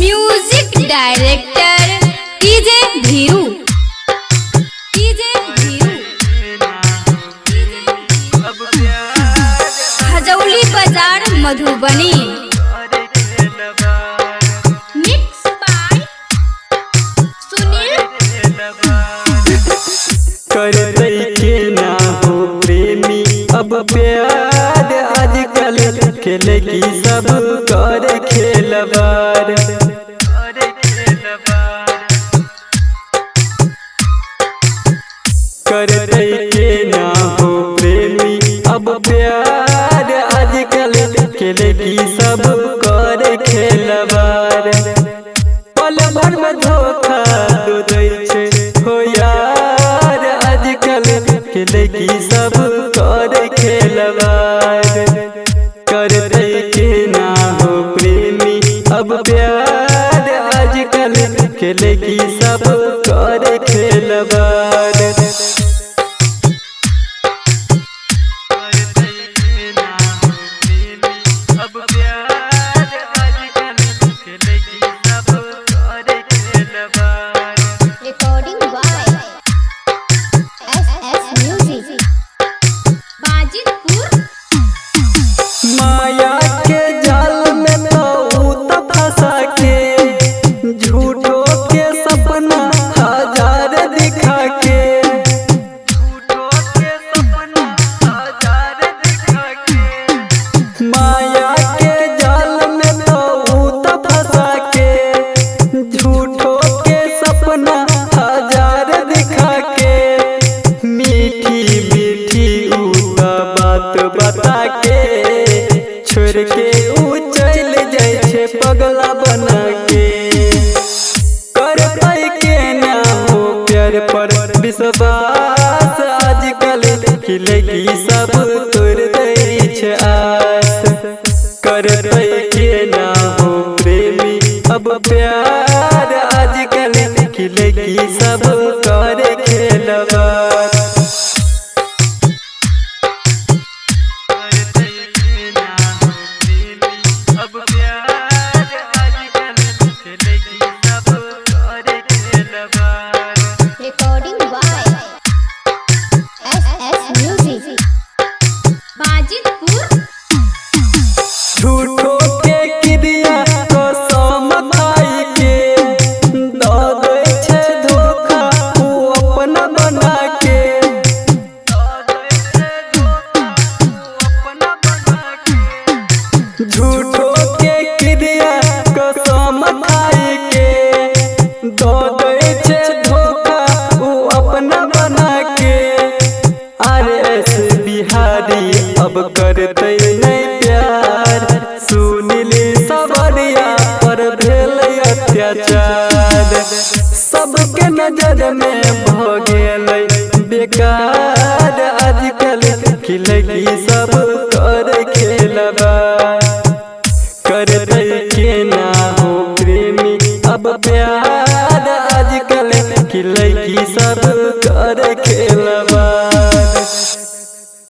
Music director DJ Dhiru, DJ Dhiru, Khajauli Bazar Madhubani. Mix by Sunil. करते के ना हो प्रेमी अब प्यार आजकल, खेले की सब कर खेलवार। करते के ना हो प्रेमी अब प्यार आजकल, खेले की सब कर खेलवार। पल भर में धोखा दो दै छै हो यार आजकल, खेले की सब कर खेलवार। करते के ना हो प्रेमी अब प्यार आजकल, खेले की सब कर खेलवार। Recording by SS Music. Bajitpur. माया के जाल में तो ऊ त फंसा के, झूठो के सपना हजार दिखा के। माया के जाल में तो ऊ त फंसा के, झूठो के सपना हजार दिखा के। मीठी मीठी ऊ त बात बता के, छोड़ के ऊ चल जाय छै पगला बना के। करतै के ना हो प्यार पर विश्वास आजकल, खिलगी सब तोड़ दै छै आस। करतै के ना हो प्रेमी अब प्यार आजकल, खिलगी सब कर खेलवार। Recording by SS Music. Bajitpur. झूठो के क्रिया कसम खाई के, दऽ दै छै धोखा ऊ अपना बना के। झूठो के क्रिया कसम खाई के, दऽ दै छै धोखा ऊ अपना बना के। आर एस बिहारी अब करतै नहीं प्यार, सुनिल सवरिया पर भेल अत्याचार। सबके नजर में भऽ गेलै बेकार आजकल, खिलगी सब कर खेलवार।